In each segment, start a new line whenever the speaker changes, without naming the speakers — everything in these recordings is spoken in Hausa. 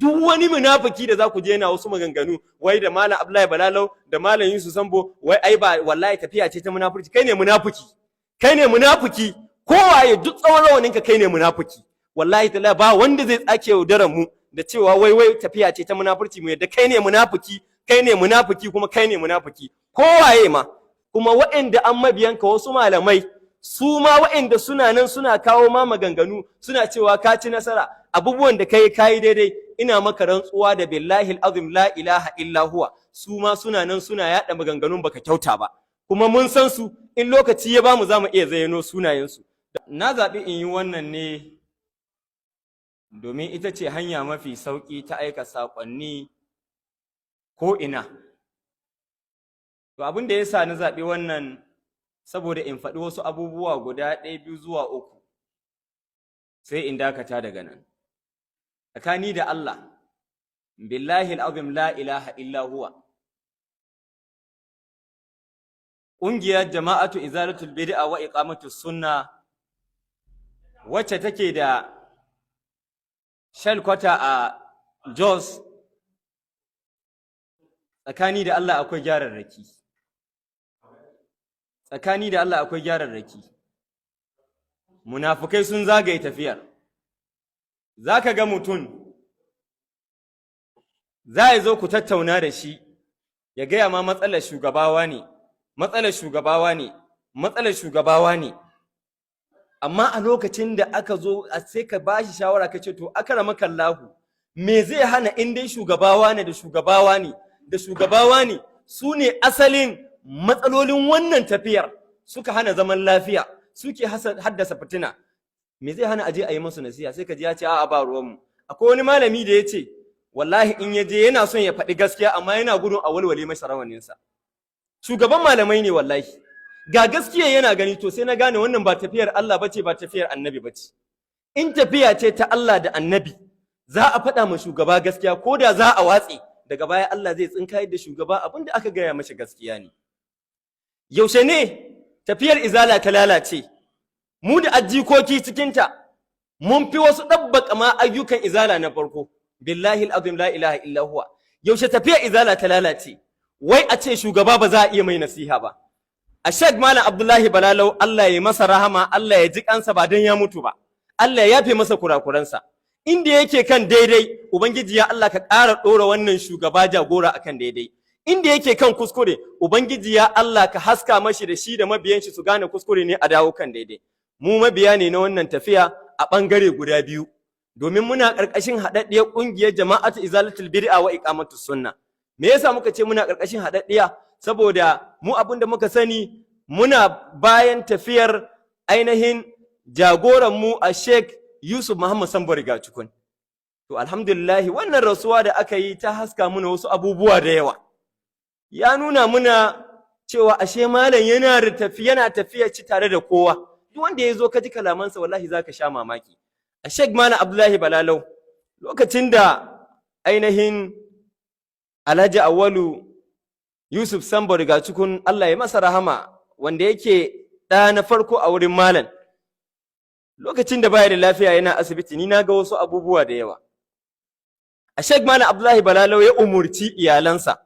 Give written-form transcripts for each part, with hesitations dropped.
Duk wani munafiki da za ku je na wasu maganganu wai da Malam Abdullahi Balalau da Malam Yusuf Sambo, wai ai ba, wallahi tafiya ce ta munafurci. Kai ne munafiki, kai ne munafiki. Kowaye, duk tsawon rawaninka, kai ne munafiki. Wallahi ta'ala ba wanda zai tsake yaudaran mu da cewa wai tafiya ce ta munafurci mu yadda. Kai ne munafiki, kai ne munafiki, kuma kai ne munafiki, kowaye ma. Kuma waɗanda an mabiyanka, wasu malamai su ma waɗanda suna nan suna kawo ma maganganu, suna cewa ka ci nasara, abubuwan da kai kayi daidai, ina maka rantsuwa da billahi azim la ilaha illa huwa, su ma suna nan suna yaɗa maganganun baka kyauta ba. Kuma mun san su, in lokaci ya bamu za mu iya zayyano sunayensu. Na zaɓi in yi wannan ne domin ita ce hanya mafi sauƙi ta aika saƙonni ko ina. To, abin da ya sa na zaɓi wannan, saboda in faɗi wasu abubuwa guda ɗaya, biyu zuwa uku, sai in dakata daga nan. Tsakani da Allah, billahi al'azim la ilaha illa huwa, ƙungiyar Jama'atu Izalatul Bid'a wa Iqamatus Sunna, wacce take da shalkwata a Jos, tsakani da Allah akwai gyararraki. Tsakani da Allah akwai gyararraki. Munafukai sun zagaye tafiyar. Zaka ga mutum za ya zo ku tattauna da shi, ya gaya ma matsalar shugabawa ne, matsalar shugabawa ne, matsalar shugabawa ne. Amma a lokacin da aka zo a sai ka bashi shawara, ka ce, "To, akramaka Allahu, me zai hana in dai shugabawa ne da shugabawa ne da shugabawa ne su ne asalin matsalolin wannan tafiyar, suka hana zaman lafiya, suke haddasa fitina, me zai hana aje a yi musu nasiha?" Sai ka ji ya ce, "A'a, ba ruwanmu." Akwai wani malami da ya ce wallahi in ya je yana son ya faɗi gaskiya, amma yana gudun a walwale masa rawaninsa. Shugaban malamai ne, wallahi ga gaskiya yana gani. To, sai na gane wannan ba tafiyar Allah bace, ba tafiyar Annabi bace. In tafiya ce ta Allah da Annabi, za a faɗa ma shugaba gaskiya, ko da za a watse daga baya, Allah zai tsinkayar da shugaba abinda aka gaya mashi gaskiya ne. Yaushe ne tafiyar Izala ta lalace? Mu da ajikoki cikinta mun fi wasu ɗabbaƙa ma ayyukan Izala na farko. Billahi al'azim la ilaha illa huwa, yaushe tafiyar Izala ta lalace, wai a ce shugaba ba za a iya mai nasiha ba? A Sheikh Malam Abdullahi Balalau, Allah ya masa rahama, Allah ya ji kansa, ba don ya mutu ba, Allah ya yafe masa kurakuransa. Inda yake kan daidai, Ubangiji ya Allah ka ƙara ɗora wannan shugaba jagora akan daidai. Inda yake kan kuskure, Ubangiji ya Allah ka haska mashi da shi da mabiyan shi su gane kuskure ne, a dawo kan daidai. Mu mabiya ne na wannan tafiya a ɓangare guda biyu, domin muna ƙarƙashin haɗaɗɗiyar ƙungiyar Jama'atu Izalatul Bid'a wa Iqamatus Sunna. Me yasa muka ce muna ƙarƙashin haɗaɗɗiya? Saboda mu abin da muka sani, muna bayan tafiyar ainihin jagoran mu a Sheikh Yusuf Muhammad Sambo Rigacikun. To, alhamdulillah, wannan rasuwa da aka yi ta haska muna wasu abubuwa da yawa. Ya nuna muna cewa ashe malam yana da tafi, yana tafiya ci tare da kowa. Duk wanda ya zo ka ji kalamansa, wallahi zaka sha mamaki. A Sheikh Malam Abdullahi Balalau, lokacin da ainihin Alhaji Awwalu Yusuf Sambo Rigacikun, Allah ya masa rahama, wanda yake ɗa na farko a wurin malam, lokacin da baya da lafiya yana asibiti, ni na ga wasu abubuwa da yawa. A Sheikh Malam Abdullahi Balalau ya umurci iyalansa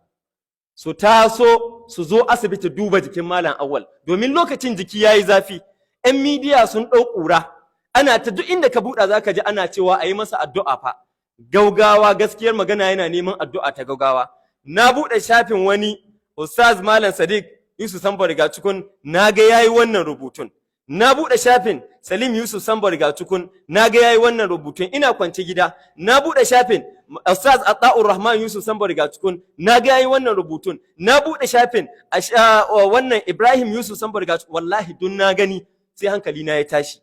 su taso su zo asibiti duba jikin Malam Awwal, domin lokacin jiki yayi zafi, 'yan midiya sun ɗau ƙura, ana ta duk inda ka buɗa zaka ji ana cewa a yi masa addu'a fa gaugawa, gaskiyar magana yana neman addu'a ta gaugawa. Na buɗe shafin wani Ustaz Malam Sadiq Yusuf Sambo Rigacikun, na ga yayi wannan rubutun. Na buɗe shafin Salim Yusuf Sambo Rigacikun, na ga yayi wannan rubutun. Ina kwance gida na buɗe shafin Ustaz Atta'ur Rahman Yusuf Sambo Rigacikun, na ga yayi wannan rubutun. Na buɗe shafin wannan Ibrahim Yusuf Sambo Rigacikun, wallahi dun na gani, sai hankali na ya tashi.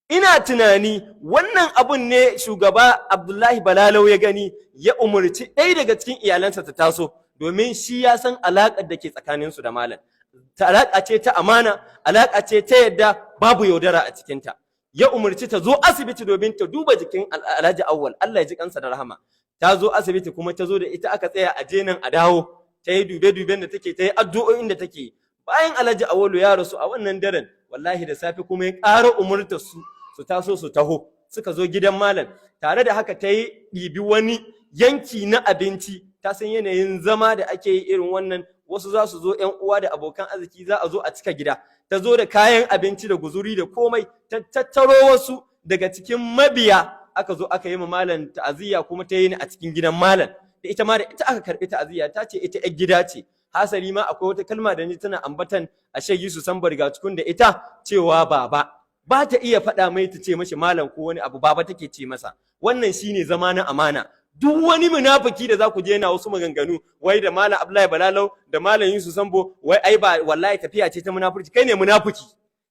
Ina tunani wannan abun ne shugaba Abdullahi Balalau ya gani, ya umarci ɗaya daga cikin iyalansa ta taso, domin shi ya san alaƙar da ke tsakaninsu da malam. Ta alaƙa ce ta amana, alaƙa ce ta yadda babu yaudara a cikinta. Ya umarci ta zo asibiti domin ta duba jikin Alhaji Awwal, Allah ya ji kansa da rahama. Ta zo asibiti, kuma ta zo da ita aka tsaya a je nan a dawo, ta yi dube-duben da take, ta yi addu'o'in da take. Bayan Alhaji Awwalu ya rasu a wannan daren, wallahi da safe kuma ya ƙara umurtar su su taso su taho, suka zo gidan malam. Tare da haka ta yi ɗibi wani yanki na abinci. Ta san yanayin zama da ake yi irin wannan, wasu za su zo, ƴan uwa da abokan arziki, za a zo a cika gida. Ta zo da kayan abinci da guzuri da komai, ta tattaro wasu daga cikin mabiya, aka zo aka yi ma malam ta'aziyya. Kuma ta yi ni a cikin gidan malam da ita ma, da ita aka karɓi ta'aziyya. Ta ce ita ƴar gida ce. Hasali ma akwai wata kalma da ni tana ambatan a Sheikh Yusuf Sambo Rigacikun da ita, cewa baba. Ba ta iya faɗa mai ta ce mashi malam ko wani abu, baba take ce masa. Wannan shine zama na amana. Duk wani munafiki da za ku je yana wasu maganganu wai da Malam Abdullahi Balalau da Malam Yusuf Sambo, wai ai ba, wallahi tafiya ce ta munafurci. Kai ne munafiki,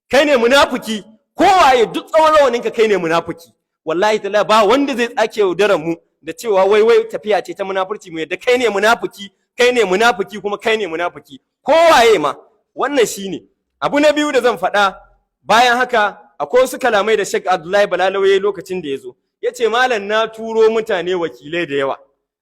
kai ne munafiki. Kowaye, duk tsawon rawaninka, kai ne munafiki. Wallahi ta'ala ba wanda zai tsake yaudaran mu da cewa wai tafiya ce ta munafurci mu yadda. Kai ne munafiki, kai ne munafiki, kuma kai ne munafiki, kowaye ma. Wannan shine abu na biyu da zan faɗa. Bayan haka, akwai wasu kalamai da Sheikh Abdullahi Balalau yayi lokacin da ya zo. Ya ce, "Malam, na turo mutane wakilai da yawa,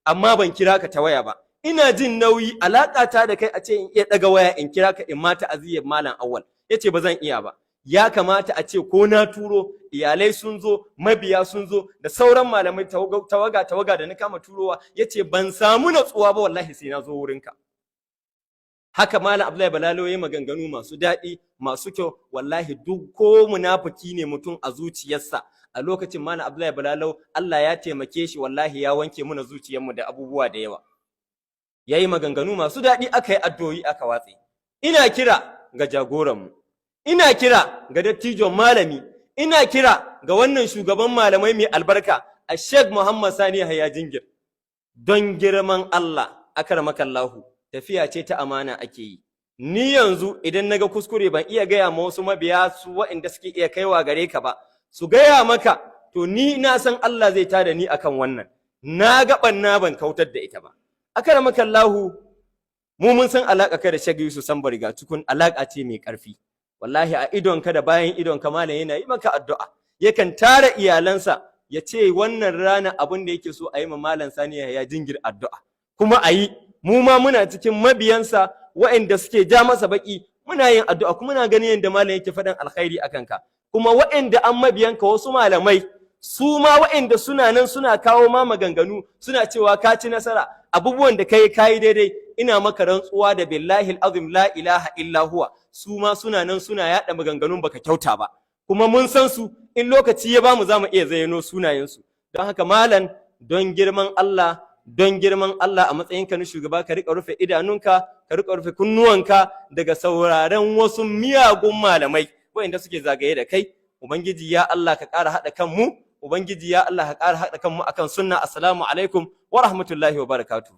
amma ban kira ka ta waya ba. Ina jin nauyi alaƙa ta da kai a ce in iya ɗaga waya in kira ka in mata aziyar Malam Awwal." Ya ce ba zan iya ba. Ya kamata a ce ko na turo iyalai sun zo, mabiya sun zo, da sauran malamai, tawaga tawaga da na kama turowa. Ya ce ban samu natsuwa ba wallahi sai na zo wurinka. Haka Malam Abdullahi Balalau ya maganganu masu daɗi, masu kyau. Wallahi duk ko munafiki ne mutum a zuciyarsa a lokacin, Malam Abdullahi Balalau Allah ya taimake shi, wallahi ya wanke muna zuciyarmu da abubuwa da yawa. Yayi maganganu masu daɗi, aka yi addu'o'i, aka watse. Ina kira ga jagoranmu, ina kira ga dattijon malami, ina kira ga wannan shugaban malamai mai albarka, a Sheikh Muhammad Sani Yahaya Jingir, don girman Allah, akramakallahu, tafiya ce ta amana ake yi. Ni yanzu idan naga kuskure, ban iya gaya ma wasu mabiya su waɗanda suke iya kaiwa gare ka ba su gaya maka. To ni na san Allah zai tada ni akan wannan. Na ga ɓanna, ban kautar da ita ba. Akramakallahu, mu mun san alaƙa kai da Sheikh Yusuf Sambo Rigacikun, alaƙa ce mai ƙarfi. Wallahi a idonka da bayan idonka, malam yana yi maka addu'a. Yakan tara iyalansa ya ce wannan rana abin da yake so a yi ma Malam Sani ya Jingir addu'a, kuma a yi. Mu ma muna cikin mabiyansa waɗanda suke ja masa baki, muna yin addu'a, kuma muna ganin yadda malam yake faɗin alkhairi akan ka. Kuma waɗanda an mabiyanka, wasu malamai su ma waɗanda suna nan suna kawo ma maganganu, suna cewa ka ci nasara, abubuwan da kai kayi daidai. Ina maka rantsuwa da billahi azim la ilaha illa huwa, su ma suna nan suna yaɗa maganganun baka kyauta ba. Kuma mun san su, in lokaci ya bamu zamu iya zayyano sunayensu. Don haka malam, don girman Allah, don girman Allah, a matsayinka na shugaba, ka rika rufe idanunka, ka rika rufe kunnuwanka daga sauraren wasu miyagun malamai waɗanda suke zagaye da kai. Ubangiji ya Allah, ka ƙara haɗa kanmu. Ubangiji ya Allah, ka ƙara haɗa kanmu akan sunna. Assalamu alaikum wa rahmatullahi wa barakatuh.